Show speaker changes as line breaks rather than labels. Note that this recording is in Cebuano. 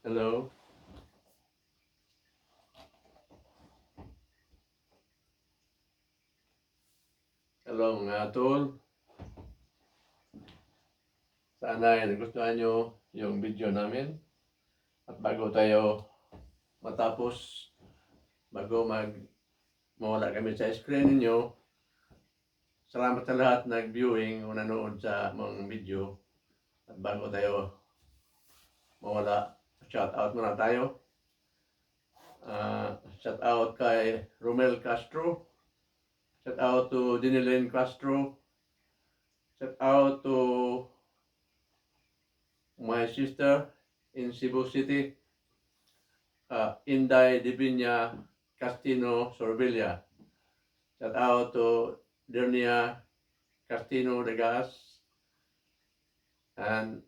Hello. Hello, mga tol. Sana ay nagustuhan nyo yung video namin. At bago tayo matapos, bago mawala kami sa screen ninyo, salamat sa lahat nag-viewing o nanood sa mga video. At bago tayo mawala, shout out muna tayo. Shout out kay Romel Castro. Shout out to Dinilyn Castro. Shout out to my sister in Cebu City, Inday Divinia Castino Sorbilla. Shout out to Dernia Castino Degas and